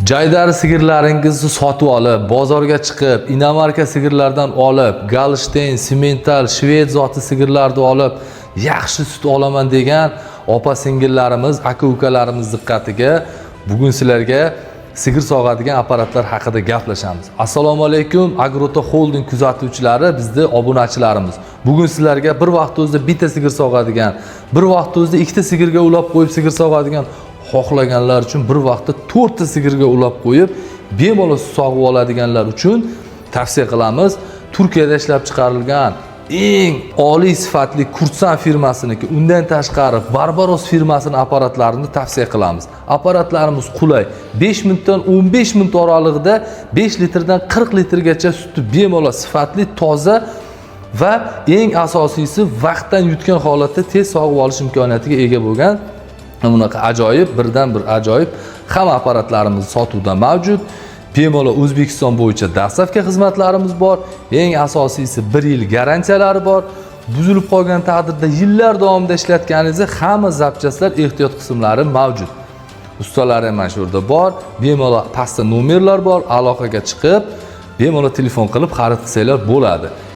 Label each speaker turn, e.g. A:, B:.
A: Jaydari sigirlaringizni sotib olib, bozorga chiqib, иномарка sigirlardan olib, Golshteyn, Simmental, shved zoti sigirlarni olib, yaxshi sut olaman degan opa singillarimiz, aka ukalarimiz diqqatiga bugun sizlarga sigir sog'adigan apparatlar haqida gaplashamiz. Assalomu alaykum, Agrota Holding kuzatuvchilari, bizni obunachilarimiz. Bugun sizlarga bir vaqt o'zida bitta sigir sog'adigan, bir vaqt o'zida ikkita sigirga ulab qo'yib sigir sog'adigan, xohlaganlar uchun bir vaqtda to'rtta sigirga ulab qo'yib bemalol sut sog'ib oladiganlar uchun tavsiya qilamiz. Turkiyada ishlab chiqarilgan eng oliy sifatli Kurtsan firmasiniki, undan tashqari Barbaros firmasini apparatlarini tavsiya qilamiz. Apparatlarimiz qulay. 5 minutdan 15 minut oralig'ida 5 litrdan 40 litrgacha sutni bemalol sifatli, toza va eng asosiysi vaqtdan yutgan holatda tez sog'ib olish imkoniyatiga ega bo'lgan bunaqa ajoyib, birdan bir ajoyib hamma apparatlarimiz sotuvda mavjud. Bemalol O'zbekiston bo'yicha доставка xizmatlarimiz bor. Eng asosiysi 1 yil garantiyalari bor. Buzilib qolgan taqdirda yillar davomida ishlatganingizda hamma запчасть lar, ehtiyot qismlari mavjud. Ustalar ham mana shu yerda bor. Bemalol pastda nomerlar bor, aloqaga chiqib, bemalol telefon qilib xarid qilsanglar bo'ladi.